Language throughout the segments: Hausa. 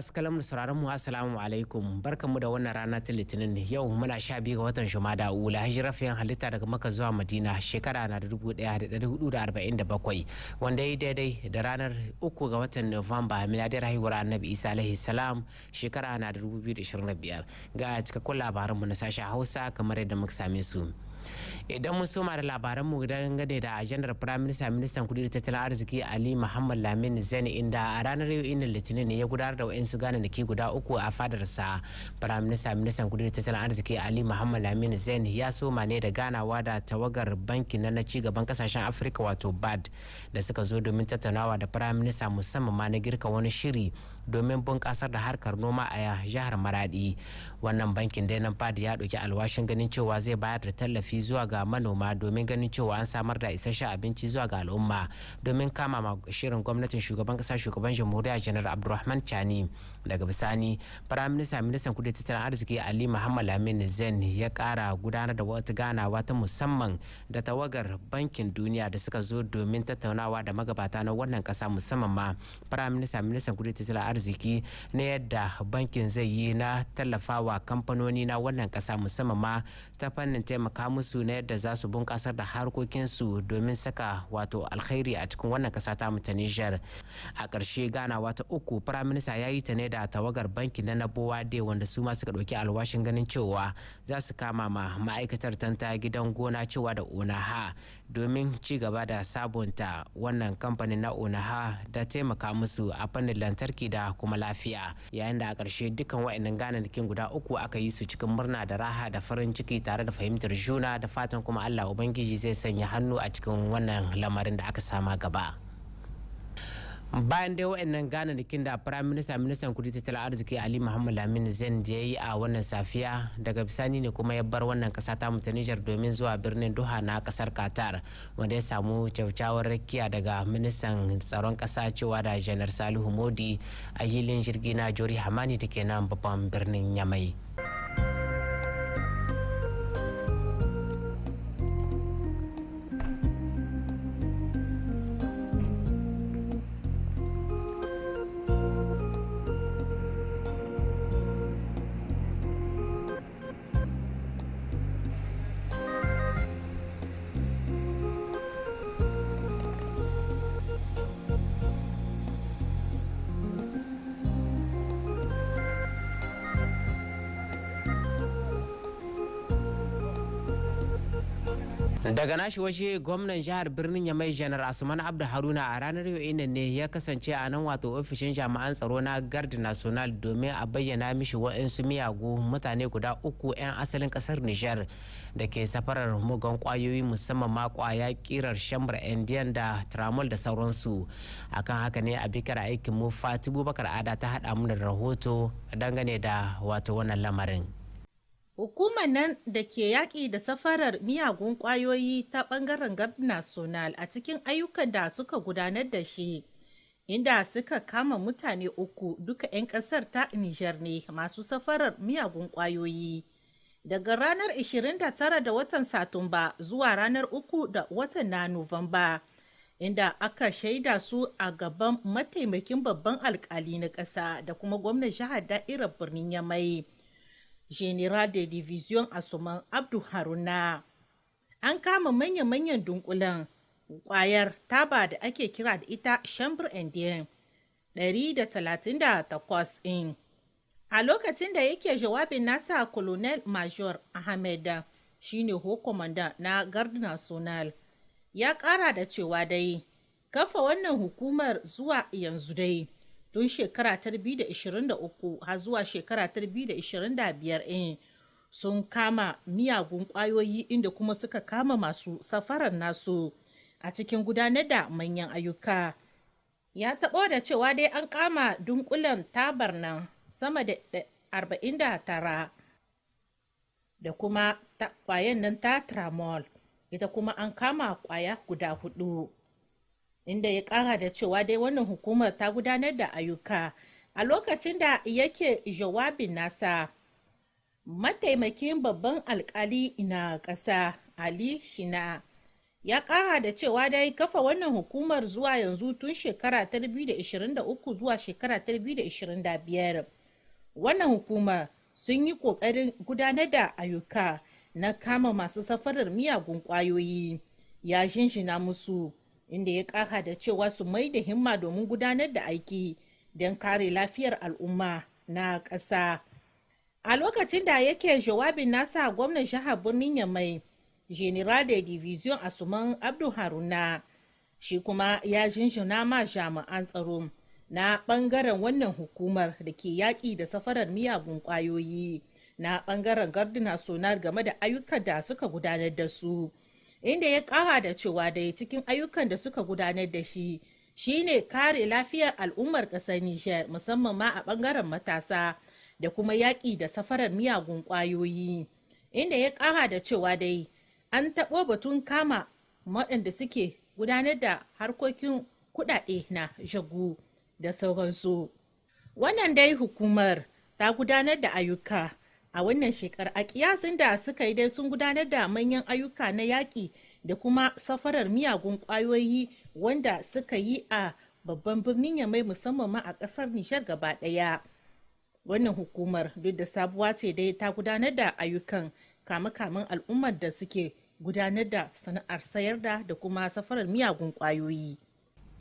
Masu kallon mu, sauraron mu, assalamu alaikum. Barkanmu da wannan rana ta Litinin. Yau muna 12 ga watan Jumada Ula, hijirar fiyayyen halitta daga Makka zuwa Madina shekara na da 1447, wanda ya daidai da ranar 3 ga watan Nuwamba, miladiyar haihuwar Annabi Isa alaihi salam shekara na da 2025. Ga cikakkun labaranmu na sashen Hausa kamar yadda muka same su. Idan mun soma da labaran mu dangane da ajandar Prime Minister, Ministan Kudi da Tattalin Arziki Ali Muhammad Lamin Zani, inda a ranar yau inda Litinin ne ya gudanar da wa'insu gananaki guda uku a fadarsa. Prime Minister, Ministan Kudi da Tattalin Arziki Ali Muhammad Lamin Zani ya soma ne da ganawa da tawagar banki na ci gaban kasashen Afirka, wato BAD, da suka zo domin tattaunawa da Prime Minister, musamman ma na girka wani shiri domin bunƙasar da harkar noma a jihar Maradi. Wannan bankin dai nan BAD ya ɗauki alwashin ganin cewa zai bayar da tallafi zuwa ga manoma domin ganin cewa an samar da isasshen abinci zuwa ga al'umma, domin kama ma shirin gwamnatin shugaban kasa, shugaban jamhuriya Janar Abdulrahman Chani. Daga bisani, Firaminista, Ministan Kudi, Tattalin Arziki Ali Muhammad Lamin Zen ya kara gudanar da wata ganawa ta musamman da tawagar Bankin Duniya da suka zo domin tattaunawa da magabata na wannan kasa, musamman ma Firaminista, Ministan Kudi, Tattalin Arziki, na yadda bankin zai yi na tallafawa kamfanoni na wannan kasa, musamman ma ta fannin taimaka musu na yadda za su bunƙasar da harkokinsu domin saka wato alkhairi a cikin wannan kasa ta ta Nijar. A ƙarshe, ganawa ta uku firaminista ya yi ta ne da tawagar bankin na BOAD, wanda su ma suka ɗauki alwashin ganin cewa za su kama ma ma'aikatar tanta gidan gona, cewa da ONAHA, domin ci gaba da sabunta wannan kamfanin na ONAHA da taimaka musu a fannin lantarki da kuma lafiya. Yayin da a ƙarshe dukkan wa'annan gananakin guda uku aka yi su cikin murna da raha da farin ciki tare da fahimtar juna, da fatan kuma Allah Ubangiji zai sanya hannu a cikin wannan lamarin da aka sama gaba. Bayan dai wa'annan gananakin da Prime Minister, Ministan Kudi, Tattalin Arziki Ali Muhammad Lamin Zain da ya yi a wannan safiya, daga bisani ne kuma ya bar wannan kasa ta ta Niger domin zuwa birnin Doha na kasar Qatar, wanda ya samu kyaukyawar rakiya daga ministan tsaron kasa, cewa da Janar Salihu Modi, a hilin jirgi na Jori Hamani da ke nan babban birnin Yamai. Daga nashi waje, gwamnan jihar birnin Yamai Janar Asuman Abdu Haruna a ranar yau ne ya kasance a nan, wato ofishin jami'an tsaro na Garde Nationale, domin a bayyana mishi waɗansu miyagu mutane guda uku 'yan asalin kasar Nijar da ke safarar mugan kwayoyi, musamman ma kwaya kirar Chambre Indienne da tramol da sauransu. Akan haka ne abokiyar aikin mu Fati Bubakar Ada ta haɗa mu da rahoto dangane da wato wannan lamarin. Hukumar nan da ke yaƙi da safarar miyagun ƙwayoyi ta ɓangaren Garde Nationale, a cikin ayyukan da suka gudanar da shi, inda suka kama mutane uku, duka 'yan ƙasar ta Nijar ne, masu safarar miyagun ƙwayoyi. Daga ranar 29 da watan Satumba zuwa ranar 3 da watan na Nuwamba, inda aka shaida su a gaban mataimakin babban alkali na ƙasa da kuma gwamnan jihar da'irar birnin Yamai, General de Division Asuman Abdu Haruna. An kama manya-manyan dunkulen kwayar taba da ake kira da ita Chambre Indienne 138 in. A lokacin da yake jawabin nasa, Colonel Major Ahmed, shine commander na Garde Nationale, ya kara da cewa dai kafa wannan hukumar zuwa yanzu dai, tun shekara ta 2023 har zuwa shekara ta 2025 in, sun kama miyagun kwayoyi, inda kuma suka kama masu safarar nasu a cikin gudanar da manyan ayyuka. Ya taɓo da cewa dai an kama dunkulen tabar nan sama da 49 da kuma kwayan nan ta tramol, ita kuma an kama kwaya guda hudu, inda ya kara da cewa dai wannan hukumar ta gudanar da ayyuka. A lokacin da yake jawabin nasa, mataimakin babban alkali na ƙasa Ali Shina Ya kara da cewa dai kafa wannan hukumar zuwa yanzu tun shekara ta 2023 zuwa shekara ta 2025, wannan hukumar sun yi kokarin gudanar da ayyuka na kama masu safarar miyagun kwayoyi. Ya shinshina musu, inda ya kara da cewa su mai da himma domin gudanar da aiki don kare lafiyar al'umma na ƙasa. A lokacin da yake jawabin nasa, gwamnan jihar birnin Yamai, Général de Division Asuman Abdu Haruna, shi kuma ya jinjina ma jami'an tsaro na bangaren wannan hukumar da ke yaƙi da safarar miyagun ƙwayoyi na bangaren Garde Nationale game da ayyukan da suka gudanar da su, inda ya ƙara da cewa da cikin ayyukan da suka gudanar da shi shine kare lafiyar al'ummar ƙasar Nijar, musamman ma a bangaren matasa, da kuma yaƙi da safarar miyagun ƙwayoyi, inda ya ƙara da cewa dai an taɓo batun kama waɗanda suke gudanar da harkokin kuɗaɗe na jabu da sauransu. Wannan dai hukumar ta gudanar da ayyuka a wannan shekar. A kiyasin da suka yi dai, sun gudanar da manyan ayyuka na yaƙi da kuma safarar miyagun ƙwayoyi wanda suka yi a babban birnin Yamai, musamman ma a ƙasar Nijar gaba ɗaya. Wannan hukumar, duk da sabuwa ce dai, ta gudanar da ayyukan kame-kamen al'ummar da suke gudanar da sana'ar sayar da kuma safarar miyagun ƙwayoyi.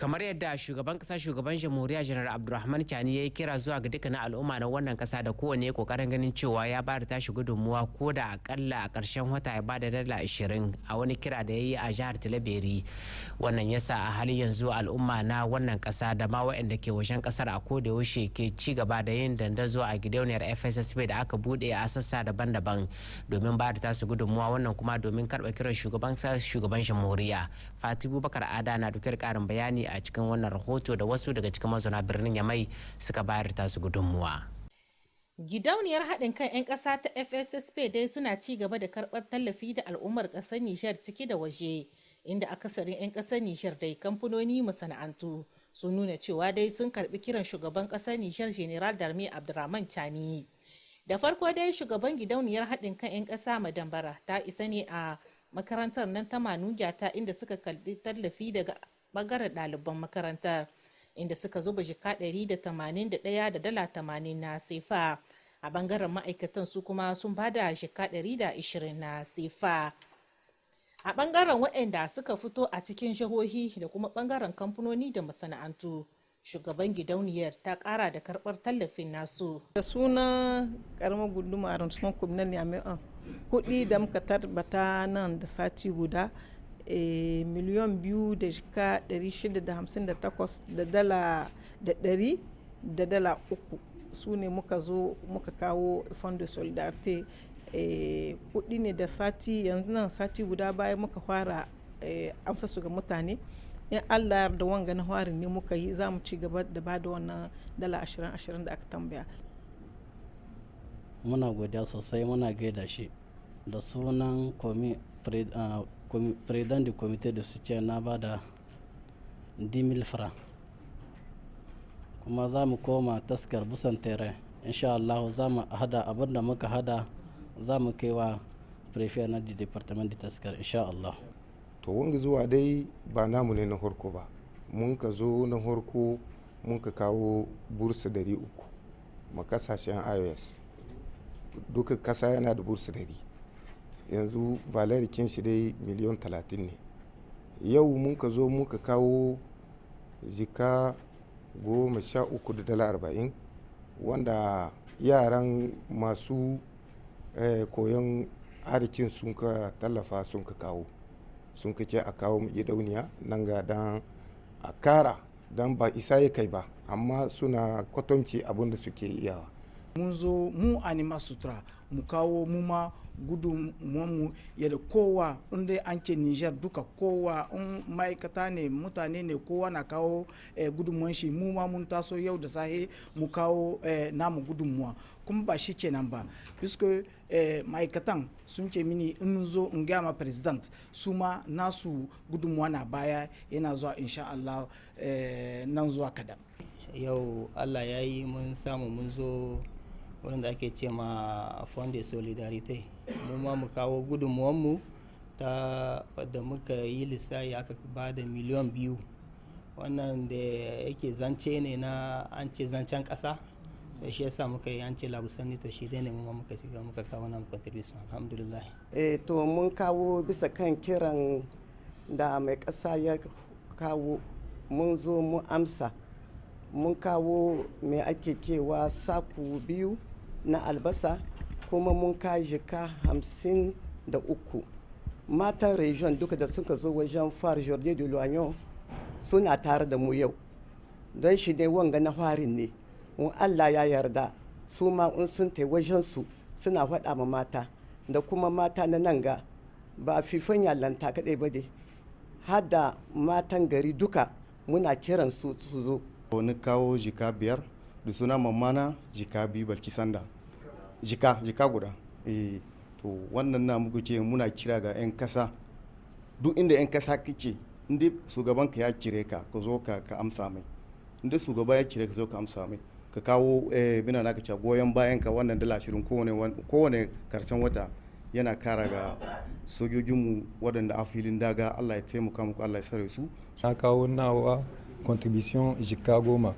Kamar yadda shugaban kasa, shugaban jamhuriya, Janar Abdulrahman Chani, ya yi kira zuwa ga dukkanin al'umma na wannan kasa da kowane kokarin ganin cewa ya bada tashi gudunmuwa, ko da akalla a karshen wata ya bada $20, a wani kira da ya yi a jihar Tillabéri. Wannan yasa a halin yanzu al'umma na wannan kasa da ma waɗanda ke wajen kasar a koda yaushe ke ci gaba da yin dandazo a gidauniyar FSSP da aka bude a sassa daban-daban domin ba da tasu gudunmuwa, wannan kuma domin karɓa kiran shugaban kasa, shugaban jamhuriya. Fati Bubakar Ada na dauke da karin bayani a cikin wannan rahoto da wasu daga cikin mazauna birnin Yamai suka bayar tasu gudunmuwa. Gidauniyar haɗin kan 'yan ƙasa ta FSSP dai suna ci gaba da karɓar tallafi da al'ummar ƙasar Nijar ciki da waje, inda akasarin 'yan ƙasar Nijar dai, kamfanoni, masana'antu sun nuna cewa dai sun karɓi kiran shugaban ƙasar Nijar, Général d'Armée Abdurrahman Chani. Da farko dai, shugaban gidauniyar haɗin kan 'yan ƙasa, Madam Bara, ta isa ne a makarantar nan ta Manugyata, inda suka karɓi tallafi daga bangaren ɗaliban makarantar, inda suka zuba jika 181 da dala 80 na sefa. A bangaren ma'aikatan, su kuma sun bada jika 120 na sefa. A bangaren waɗanda suka fito a cikin jihohi da kuma bangaren kamfanoni da masana'antu, shugaban gidauniyar ta kara da karɓar tallafin nasu. Da suna karamar gunduma, arrondissement communal Niamey, kuɗi da muka tarbata nan da sati guda, 2 miliyan da jika 658 da dala da ɗari da dala uku, su ne muka zo muka kawo Fonds de solidarité. Kuɗi ne da sati yanzu nan, sati guda bayan muka fara amsa su ga mutane. In Allah yarda, wanga na farin ne muka yi, za mu ci gaba da ba da wannan dala ashirin ashirin da aka tambaya. Muna godiya sosai, muna gaida shi. Da sunan président du comité de soutien, na ba da 10,000 francs, kuma za mu koma taskar busan terrain. Insha Allah za mu hada abin da muka hada, za mu kai wa préfet na département de Taskar, insha Allah. To, wanga zuwa dai ba namu ne na farko ba. Mun ka zo na farko, mun ka kawo bourse 300 ma kasashen AES. Duka kasa yana da bourse 100. Yanzu valeur kin shi dai miliyan 30 ne. Yau mun ka zo muka kawo jika 13 da dala 40, wanda yaran masu koyon arikin sun ka tallafa, sun ka kawo, sun ka ce a kawo gidauniya nan ga dan a kara, dan ba isa ya kai ba, amma suna kwatanci abin da suke iyawa. Mun zo mu Anima Sutura mu kawo mu ma gudunmuwanmu yadda kowa, inda an ce Niger duka, kowa in ma'aikata ne, mutane ne, kowa na kawo gudunmuwan shi. Mu ma mun taso yau da sahe mu kawo namu gudunmuwa. Kuma ba shi kenan ba, puisque ma'aikatan sun ce mini in zo in gaya ma président, su ma nasu gudunmuwa na baya, yana zuwa insha Allah nan zuwa kadan. Yau Allah ya yi mun samu mun zo wurin da ake ce ma Fonds de solidarité, mu ma mu kawo gudunmuwanmu. Ta wadda muka yi lissafi, aka ba da 2 miliyan. Wannan da yake zance ne na an ce zancen ƙasa da shi yasa muka yi an ce labusani. To, shi dai ne mu muka shiga muka kawo namu contribution, alhamdulillah. Eh, to, mun kawo bisa kan kiran da mai ƙasa ya kawo. Mun zo mu amsa, mun kawo mai ake kewa saku 2 na albasa, kuma mun ka jika 53. Matan region duka da suka zo wajen foire Journée de l'Oignon suna tare da mu yau. Don shi ne wanga na farin ne. In Allah ya yarda, su ma in sun tai wajen su suna faɗa ma mata da kuma mata na nan ga ba fifan yallanta kaɗai ba dai, har da matan gari duka muna kiran su su zo. Ni kawo jika 5 da suna mamana, jika 2 balkisanda, jika guda. Eh, to, wannan na muku ce muna kira ga 'yan kasa, duk inda 'yan kasa kace, inda shugaban ka ya kire ka, ka zo ka amsa mai. Inda shugaba ya kire ka, zo ka amsa mai, ka kawo bina naka ce goyon bayan ka. Wannan dala 20 kowane karshen wata yana kara ga sojojinmu waɗanda a filin daga. Allah ya taimaka muku, Allah ya sare su. Na kawo nawa contribution jika 10.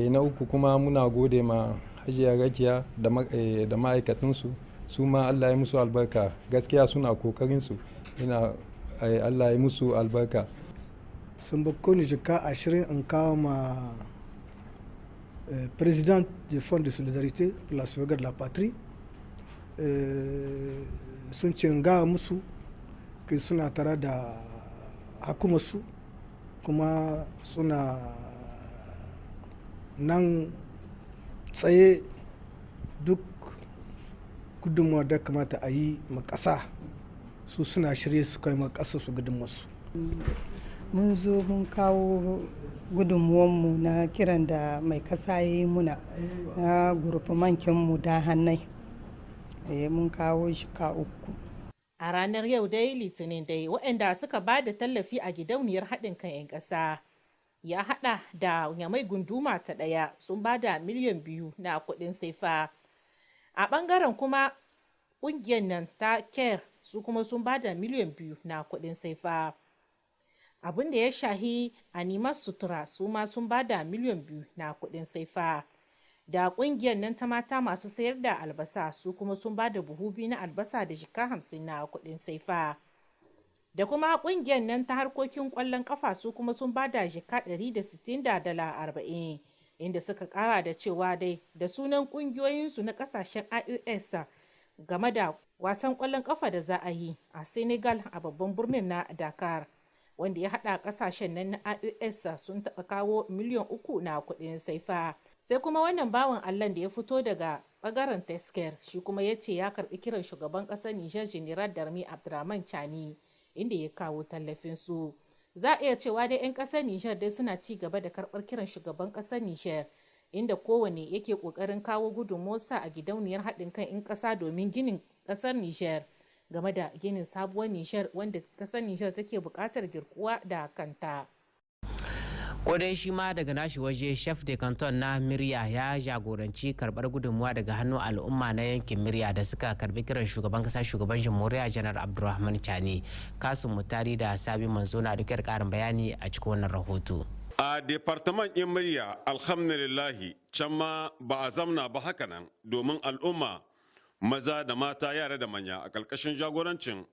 Na uku kuma, muna gode ma Hajiya Rakiya da ma'aikatansu. Su ma Allah ya musu albarka. Gaskiya suna kokarin su, ina Allah ya musu albarka. Sun bakko ni jika 20 in kawo ma président du Fonds de solidarité pour la sauvegarde de la patrie. Sun ce in gaya musu ke suna tare da hukumarsu, kuma suna nan tsaye, duk gudunmawa da kamata a yi ma ƙasa, su suna shirye su kai ma ƙasa su gudunmawarsu. Mun zo mun kawo gudunmuwanmu na kiran da mai kasa ya yi muna na mu da hannai. Mun kawo shika 3. A ranar yau dai Litinin dai, waɗanda suka ba da tallafi a gidauniyar haɗin kan 'yan ƙasa ya haɗa da Yamai gunduma ta ɗaya, sun ba da 2 miliyan na kuɗin sefa. A ɓangaren kuma ƙungiyar nan ta CARE, su kuma sun ba da 2 miliyan na kuɗin sefa. Abin da ya shahi Animas Sutura, su ma sun ba da 2 miliyan na kuɗin sefa. Da ƙungiyar nan ta mata masu sayar da albasa, su kuma sun ba da buhu 2 na albasa da jika 50 na kuɗin saifa. Da kuma ƙungiyar nan ta harkokin ƙwallon ƙafa, su kuma sun ba da jika 160 da dala 40, inda suka ƙara da cewa dai da sunan ƙungiyoyinsu na ƙasashen IOS game da wasan ƙwallon ƙafa da za a yi a Senegal a babban birnin na Dakar, wanda ya haɗa ƙasashen nan na IOS, sun taɓa kawo 3 miliyan na kuɗin saifa. Sai kuma wannan bawan Allah da ya fito daga bangaren Tesker, shi kuma ya ce ya karbi kiran shugaban kasar Nijar, General Darmi Abdurrahman Chani, inda ya kawo tallafin su. Za a iya cewa dai 'yan kasar Nijar dai suna ci gaba da karbar kiran shugaban kasar Nijar, inda kowane yake kokarin kawo gudunmuwarsa a gidauniyar haɗin kan 'yan ƙasa domin ginin kasar Nijar, game da ginin sabuwar Nijar wanda kasar Nijar take buƙatar girkuwa da kanta. Ko dai shi ma daga nashi waje, chef de canton na Mirya ya jagoranci karbar gudunmuwa daga hannun al'umma na yankin Mirya da suka karbi kiran shugaban kasa, shugaban jamhuriya Janar Abdulrahman Chani. Kasun Mutari da Sabi Manzo na dukkan karin bayani a cikin wannan rahoto. A département ɗin Mirya, alhamdulillahi, can ma ba a zamna ba haka nan, domin al'umma, maza da mata, yara da manya, a ƙarƙashin jagorancin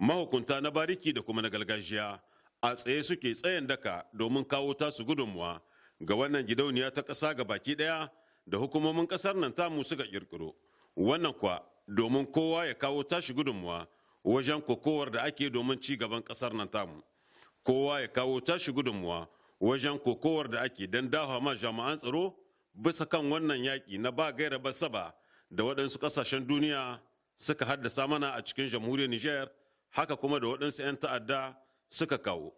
mahukunta na bariki da kuma na gargajiya, a tsaye suke tsayin daka domin kawo tasu gudunmuwa ga wannan gidauniya ta ƙasa ga baki ɗaya da hukumomin ƙasar nan tamu suka ƙirƙiro. Wannan kuwa domin kowa ya kawo tashi gudunmuwa wajen kokowar da ake domin ci gaban ƙasar nan tamu, kowa ya kawo tashi gudunmuwa wajen kokowar da ake don dafa ma jami'an tsaro bisa kan wannan yaƙi na ba gaira ba saba da waɗansu ƙasashen duniya suka haddasa mana a cikin jamhuriyar Nijar, haka kuma da waɗansu 'yan ta'adda suka kawo.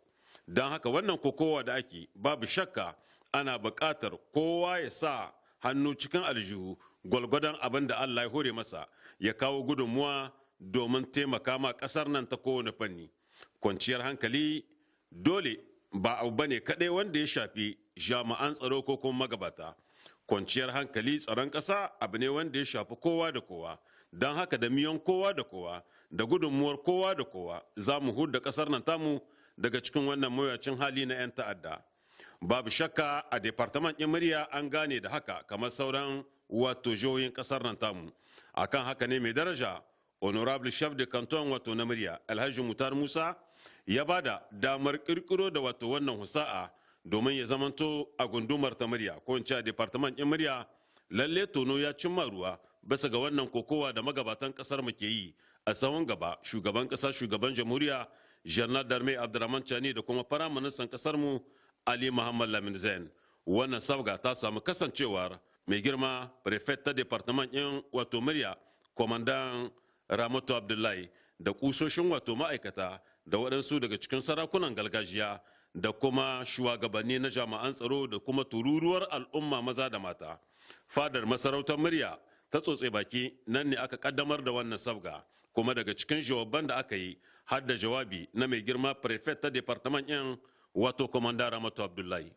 Don haka wannan kokowa da ake, babu shakka ana buƙatar kowa ya sa hannu cikin aljihu gwalgwadon abin da Allah ya hore masa, ya kawo gudunmuwa domin taimaka ma ƙasar nan ta kowane fanni. Kwanciyar hankali dole ba abu bane kaɗai wanda ya shafi jami'an tsaro ko kuma magabata. Kwanciyar hankali, tsaron ƙasa, abu ne wanda ya shafi kowa da kowa. Don haka da miyan kowa da kowa da gudunmuwar kowa da kowa za mu hudda kasar nan tamu daga cikin wannan mawuyacin hali na 'yan ta'adda. Babu shakka a departament ɗin Murya an gane da haka kamar sauran wato jihohin kasar nan tamu. Akan haka ne mai daraja Honorable Chef de Canton wato na Murya, Alhaji Mutar Musa, ya bada damar kirkiro da wato wannan husa'a domin ya zamanto a gundumar ta Murya, ko in ce a departament ɗin Murya, lalle tono ya cimma ruwa bisa ga wannan kokowa da magabatan kasar mu ke yi a tsawon gaba, shugaban kasa, shugaban jamhuriya Janar Darme Abdurrahman Chani, da kuma firaministan kasar mu Ali Muhammad Lamin Zain. Wannan sabga ta samu kasancewar mai girma prefect ta department ɗin wato Murya, Kwamandan Ramatu Abdullahi, da kusoshin wato ma'aikata, da waɗansu daga cikin sarakunan gargajiya, da kuma shugabanni na jami'an tsaro, da kuma tururuwar al'umma maza da mata. Fadar masarautar Murya ta tsotse baki nan ne aka kaddamar da wannan sabga, kuma daga cikin jawaban da aka yi har da jawabi na mai girma prefect ta department ɗin wato Komanda Ramatu Abdullahi.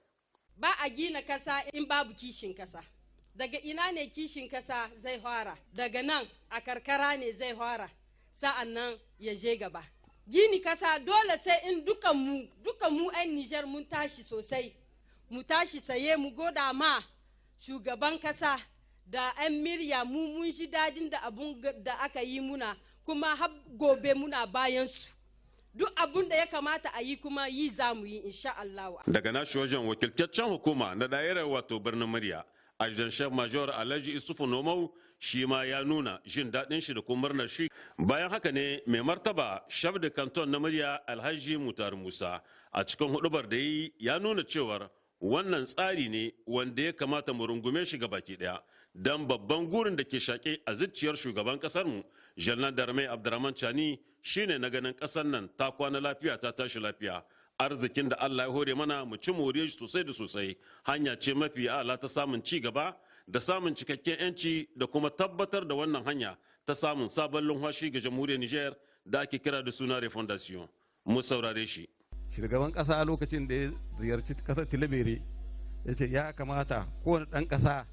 Ba a gina kasa in babu kishin kasa. Daga ina ne kishin kasa zai fara? Daga nan a karkara ne zai fara, sa'an nan ya je gaba. Gini kasa dole sai in dukan mu 'yan Nijar mun tashi sosai, mu tashi saye mu goda ma shugaban kasa da 'yan Mirya. Mu mun ji dadin da abun da aka yi muna, kuma har gobe muna bayan su. Duk abun da ya kamata a yi kuma yi za mu yi, insha Allah. Daga nashi wajen, wakiltaccen hukuma na da'irar wato birnin Murya, Adjudant Chef Major Alhaji Isufu Nomau, shi ma ya nuna jin daɗin shi da kuma murnar shi. Bayan haka ne mai martaba chef de canton na Murya, Alhaji Mutar Musa, a cikin hudubar da yi ya nuna cewar wannan tsari ne wanda ya kamata mu rungume shi baki daya, don babban gurin da ke shaƙe a zuciyar shugaban ƙasarmu Janar Darmai Abdurrahman Chani shine na ganin ƙasar nan ta kwana lafiya, ta tashi lafiya. Arzikin da Allah ya hore mana mu ci more shi sosai da sosai. Hanya ce mafi ala ta samun ci gaba da samun cikakken 'yanci da kuma tabbatar da wannan hanya ta samun sabon lumfashi ga jamhuriyar Niger da ake kira da suna refondation. Mu saurare shi. Shugaban kasa, lokacin da ya ziyarci kasar Tilabere, ya ce ya kamata kowane ɗan ƙasa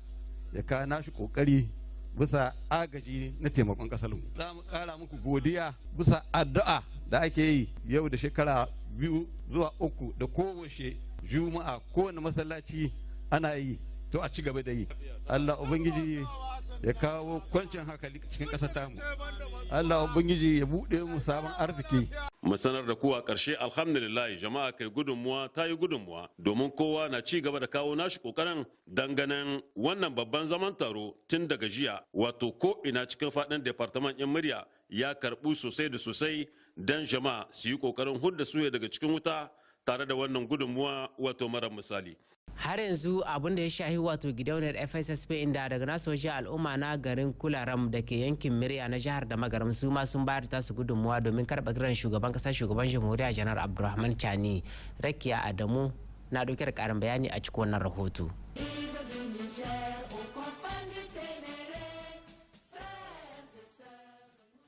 ya kawo nashi ƙoƙari bisa agaji na taimakon ƙasar mu. Za mu ƙara muku godiya bisa addu'a da ake yi yau da shekara 2 zuwa 3 da kowace Juma'a kowane masallaci ana yi. To, a ci gaba da yi. Allah Ubangiji ya kawo kwancin hankali cikin ƙasar tamu. Allah Ubangiji ya buɗe mu sabon arziki. Mu sanar da ku a ƙarshe, alhamdulillah, jama'a kai gudunmuwa ta yi gudunmuwa, domin kowa na ci gaba da kawo nashi ƙoƙarin danganen wannan babban zaman taro tun daga jiya, wato ko ina cikin faɗin departament ɗin Murya ya karɓu sosai da sosai, don jama'a su yi ƙoƙarin hudda suya daga cikin wuta tare da wannan gudunmuwa wato mara misali. Har yanzu abin da ya shahi wato gidauniyar FSSP, inda daga nasu waje al'umma na garin Kularam da ke yankin Mirya na jihar da Magaram su ma sun bayar tasu gudunmuwa domin karɓa kiran shugaban kasa, shugaban jamhuriya Janar Abdulrahman Chani. Rakiya Adamu na ɗauke da ƙarin bayani a cikin wannan rahoto.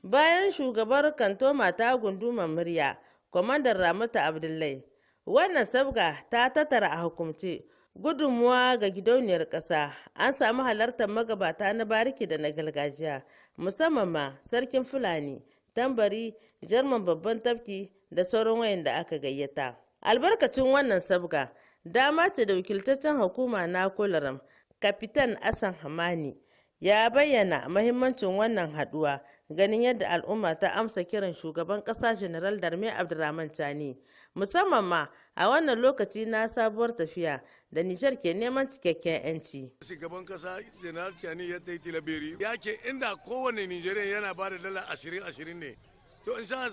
Bayan shugabar kantoma ta gundumar Murya, Kwamandan Ramatu Abdullahi, wannan sabga ta tattara a hukumce gudunmuwa ga gidauniyar ƙasa. An samu halartar magabata na bariki da na gargajiya, musamman ma Sarkin Fulani Tambari, Jarman Babban Tafki, da sauran wayanda aka gayyata. Albarkacin wannan sabga dama ce da wakiltaccen hukuma na Kolaram, Kapitan Asan Hamani, ya bayyana mahimmancin wannan haduwa, ganin yadda al'umma ta amsa kiran shugaban kasa General Darme Abdulrahman Chani, musamman ma a wannan lokaci na sabuwar tafiya da Nijar ke neman cikakken 'yanci. Shugaban kasa General Chani ya ta yi Tilaberi, ya ce inda kowane Nijeriya yana ba da dala 20 20 ne, to in sa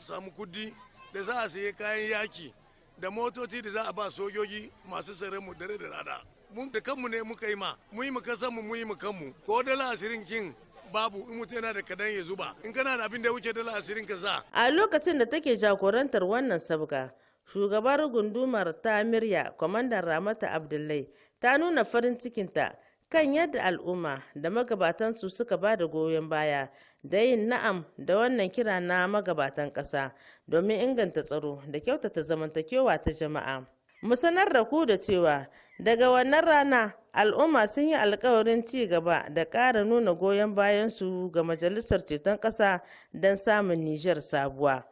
samu kudi da za a sayi kayan yaki da motoci da za a ba sojoji masu tsare mu dare da rana. Mun da kanmu ne muka yi ma, mu yi mu kasan mu, mu yi mu kanmu. Ko dala 20 kin babu, in mutum yana da kadan ya zuba, in kana da abin da ya wuce dala 20 ka sa. A lokacin da take jagorantar wannan sabga, shugabar gundumar ta Mirya, Kwamandan Ramata Abdullahi, ta nuna farin cikinta kan yadda al'umma da magabatansu suka ba da goyon baya da yin na'am da wannan kira na magabatan ƙasa domin inganta tsaro da kyautata zamantakewa ta jama'a. Mu sanar da ku da cewa Daga wannan rana, al'umma sun yi alkawarin ci gaba da ƙara nuna goyon bayansu ga Majalisar Ceton Ƙasa don samun Nijar sabuwa.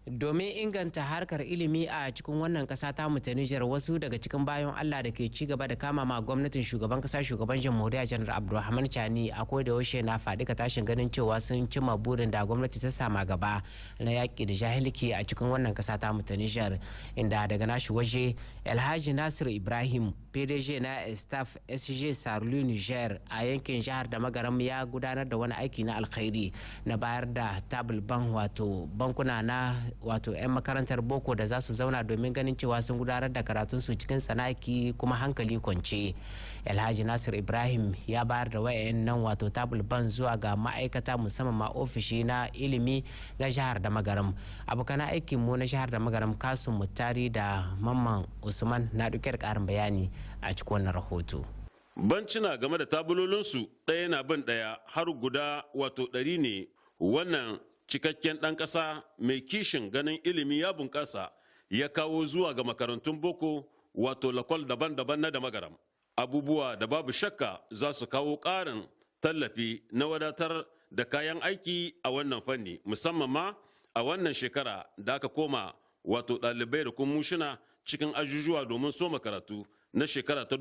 Domin inganta harkar ilimi a cikin wannan kasa ta mu ta Nijar, wasu daga cikin bayan Allah da ke ci gaba da kama ma gwamnatin shugaban kasa, shugaban jamhuriya Janar Abdulrahman Chani a da yaushe, na faɗi ka tashin ganin cewa sun cimma burin da gwamnati ta sama gaba na yaƙi da jahilci a cikin wannan kasa ta mu ta Nijar, inda daga nashi waje Alhaji Nasir Ibrahim, PDG na Staff SG Sarlu Niger a yankin jihar da Magaram, ya gudanar da wani aiki na alkhairi na bayar da table banc, wato bankuna na wato 'yan makarantar boko da za su zauna domin ganin cewa sun gudanar da karatunsu cikin tsanaki kuma hankali kwance. Alhaji Nasir Ibrahim ya bayar da wayan nan wato table banc zuwa ga ma'aikata, musamman ma ofishi na ilimi na jihar da Magaram. Abokan aikin mu na jihar da Magaram, Kasu Mutari da Mamman Usman, na ɗauke da ƙarin bayani a cikin wannan rahoto. Bancina game da tabulolinsu ɗaya na bin ɗaya har guda wato 100 ne. Wannan cikakken ɗan ƙasa mai kishin ganin ilimi ya bunƙasa ya kawo zuwa ga makarantun boko, wato lakwal daban-daban na da Magaram, abubuwa da babu shakka za su kawo ƙarin tallafi na wadatar da kayan aiki a wannan fanni, musamman ma a wannan shekara da aka koma wato ɗalibai da kuma mushina cikin ajujuwa domin soma karatu na shekara ta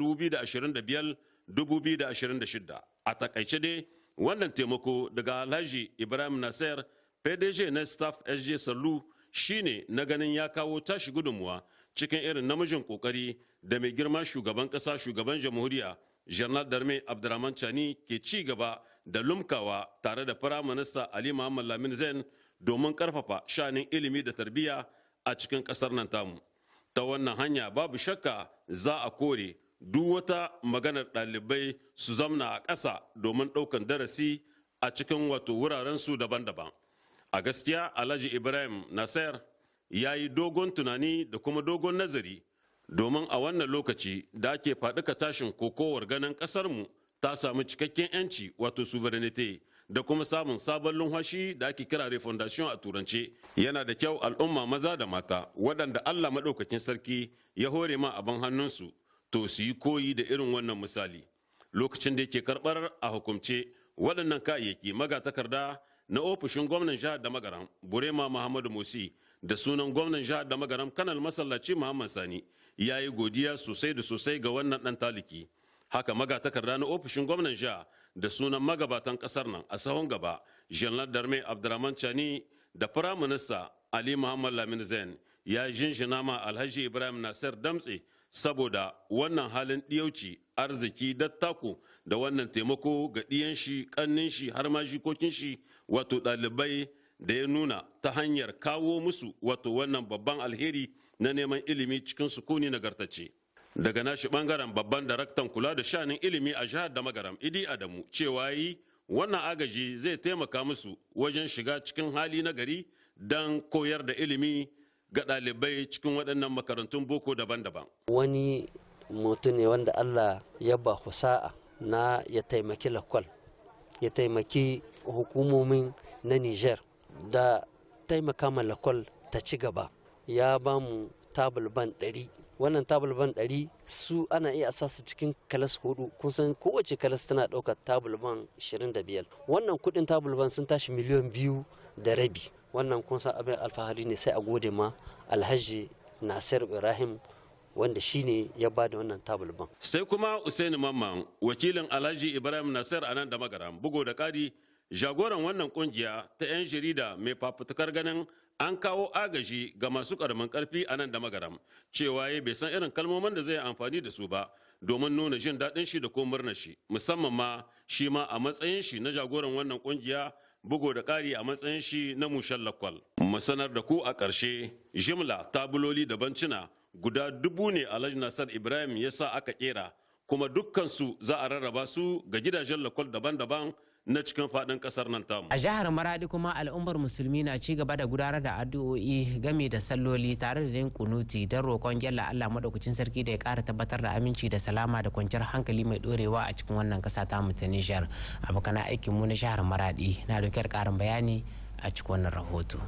2025-2026. A takaice dai, wannan taimako daga Alhaji Ibrahim Nasir, PDG na Staff SG Sallu, shine na ganin ya kawo tashi gudunmuwa cikin irin namijin kokari da mai girma shugaban kasa, shugaban jamhuriya Janar Darme Abdurrahman Chani ke ci gaba da lumkawa tare da Firaminista Ali Muhammad Lamin Zain domin karfafa sha'anin ilimi da tarbiyya a cikin kasar nan tamu. Ta wannan hanya, babu shakka za a kore duk wata maganar ɗalibai su zamna a ƙasa domin ɗaukan darasi a cikin wato wurarensu daban-daban. A gaskiya, Alhaji Ibrahim Nasir ya yi dogon tunani da kuma dogon nazari, domin a wannan lokaci da ake faɗuka tashin kokowar ganin ƙasarmu ta samu cikakken 'yanci, wato souveraineté, da kuma samun sabon lumhashi da ake kira refondation a turance, yana da kyau al'umma maza da mata waɗanda Allah maɗaukakin sarki ya hore ma abin hannunsu, to su yi koyi da irin wannan misali. Lokacin da yake karɓar a hukumce waɗannan kayayyaki, magatakarda na ofishin gwamnan jihar da Magaram, Burema Muhammadu Musi, da sunan gwamnan jihar da Magaram, Kanal Masallaci Muhammad Sani, ya yi godiya sosai da sosai ga wannan ɗan taliki. Haka magatakarda na ofishin gwamnan jiha, da sunan magabatan kasar nan, a sahun gaba Janar Darme Abdurrahman Chani da Firaminista Ali Muhammad Lamin Zain, ya jinjina ma Alhaji Ibrahim Nasir damtse saboda wannan halin ɗiyauci, arziki, dattako da wannan taimako ga ɗiyan shi, ƙannin shi, har ma jikokin shi, wato ɗalibai, da ya nuna ta hanyar kawo musu wato wannan babban alheri na neman ilimi cikin sukuni nagartacce. Daga nashi bangaren, babban daraktan kula da sha'anin ilimi a jihar da Magaram, Idi Adamu, cewa yi wannan agaji zai taimaka musu wajen shiga cikin hali na gari don koyar da ilimi ga ɗalibai cikin waɗannan makarantun boko daban-daban. Wani mutum ne wanda Allah ya ba sa'a na ya taimaki lakwal, ya taimaki hukumomin na Niger da taimaka ma lakwal ta ci gaba. Ya ba mu table banc 100. Wannan table banc 100 su ana iya sa su cikin classe hudu. Kun san kowace classe tana ɗaukar table banc 25. Wannan kudin table banc sun tashi miliyan 2.5. Wannan kun san abin alfahari ne. Sai a gode ma Alhaji Nasir Ibrahim, wanda shine ya ba da wannan table banc. Sai kuma Usaini Mamman, wakilin Alhaji Ibrahim Nasir a nan da Magaram, bugo da ƙari jagoran wannan kungiya ta 'yan jarida mai fafutukar ganin an kawo agaji ga masu karamin karfi a nan da Magaram, cewa ya bai san irin kalmomin da zai amfani da su ba domin nuna jin daɗin shi da ko murnar shi, musamman ma shi ma a matsayin shi na jagoran wannan kungiya, bugo da ƙari a matsayin shi na mushen lakwal. Mu sanar da ku a ƙarshe, jimla tabuloli da bancina guda 1000 ne Alhaji Nasar Ibrahim ya sa aka kera, kuma dukkansu za a rarraba su ga gidajen lakwal daban-daban na cikin faɗin ƙasar nan tamu. A jihar Maradi kuma, al'ummar musulmi na ci gaba da gudanar da addu'o'i game da salloli tare da yin kunuti don roƙon gyalla Allah madaukakin sarki da ya ƙara tabbatar da aminci da salama da kwanciyar hankali mai ɗorewa a cikin wannan ƙasa ta mu ta Nijar. Abokan aikin mu na jihar Maradi na dauke da ƙarin bayani a cikin wannan rahoto.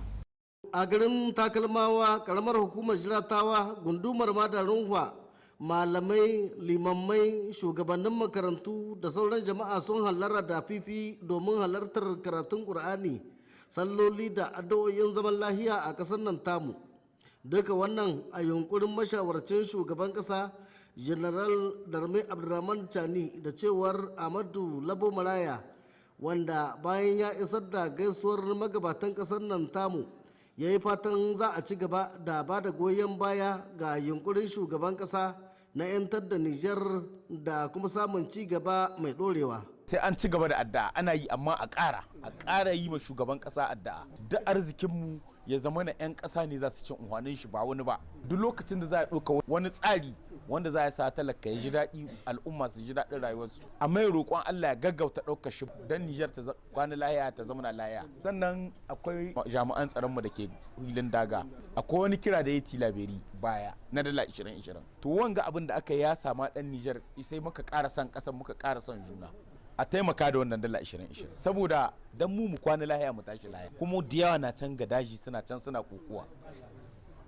A garin Takalmawa, karamar hukumar Jiratawa, gundumar Madarunwa, Malamai, limammai, shugabannin makarantu da sauran jama'a sun hallara da fifi domin halartar karatun Ƙur'ani, salloli da addu'o'in zaman lahiya a ƙasar nan tamu. Duka wannan a yunkurin mashawarcin shugaban ƙasa, General Darme Abdurrahman Chani, da cewar Amadu Labo Maraya, wanda bayan ya isar da gaisuwar magabatan ƙasar nan tamu, ya yi fatan za a ci gaba da ba da goyon baya ga yunkurin shugaban ƙasa na 'yantar da Nijar da kuma samun ci gaba mai ɗorewa. Sai an ci gaba da addu'a. Ana yi, amma a ƙara yi ma shugaban ƙasa addu'a. Duk arzikinmu ya zama na 'yan ƙasa ne za su ci unhwanin shi, ba wani ba. Duk lokacin da za a ɗauka wani tsari wanda za a sa talaka ya ji daɗi, al'umma su ji daɗin rayuwarsu, a mai roƙon Allah ya gaggauta ɗaukar shi don Nijar ta kwana lahiya, ta zama lahiya. Sannan akwai jami'an tsaronmu da ke hilin daga. Akwai wani kira da ya Tilaberi baya na dala 20-20. To, wanga abin da aka ya sama ɗan Nijar, sai muka ƙara son ƙasar, muka ƙara son juna. A taimaka da wannan dala 20-20 saboda dan mu mu kwana lahiya, mu tashi lahiya. Kuma da yawa na can ga daji, suna can suna kokuwa.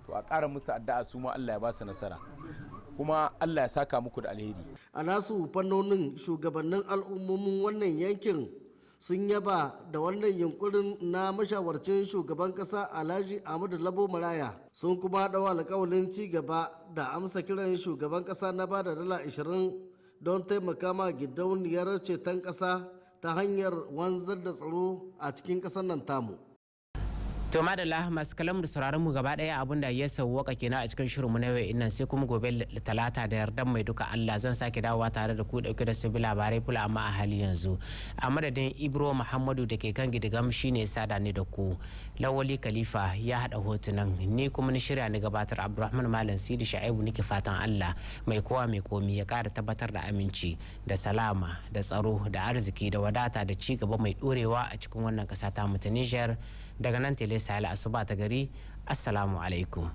To, a ƙara musu addu'a, su ma Allah ya ba su nasara, kuma Allah ya saka muku da alheri. A nasu fannonin, shugabannin al'ummomin wannan yankin sun yaba da wannan yunkurin na mashawarcin shugaban kasa, Alhaji Ahmadu Labo Maraya, sun kuma dawa alkawalin ci gaba da amsa kiran shugaban kasa na bada dala 20 don taimaka ma gidauniyar ceton kasa ta hanyar wanzar da tsaro a cikin kasar nan tamu. To madalla, masu kallon da sauraron mu gaba daya, abin da ya sauwaka kenan a cikin shirinmu na yau nan. Sai kuma gobe Talata da yardan mai duka Allah zan sake dawowa tare da ku dauke da sabbin labarai fula. Amma a hali yanzu, a madadin Ibro Muhammadu da ke kan gidigam, shine sada ni da ku. Lawali Khalifa ya hada hotunan, ni kuma ni shirya ni gabatar, Abdulrahman Malam Sidi Sha'ibu, nake fatan Allah mai kowa mai komi ya kara tabbatar da aminci da salama da tsaro da arziki da wadata da ci gaba mai dorewa a cikin wannan kasa ta mu ta Niger. Daga nan Tele Sahel, asuba ta gari. Assalamu alaikum.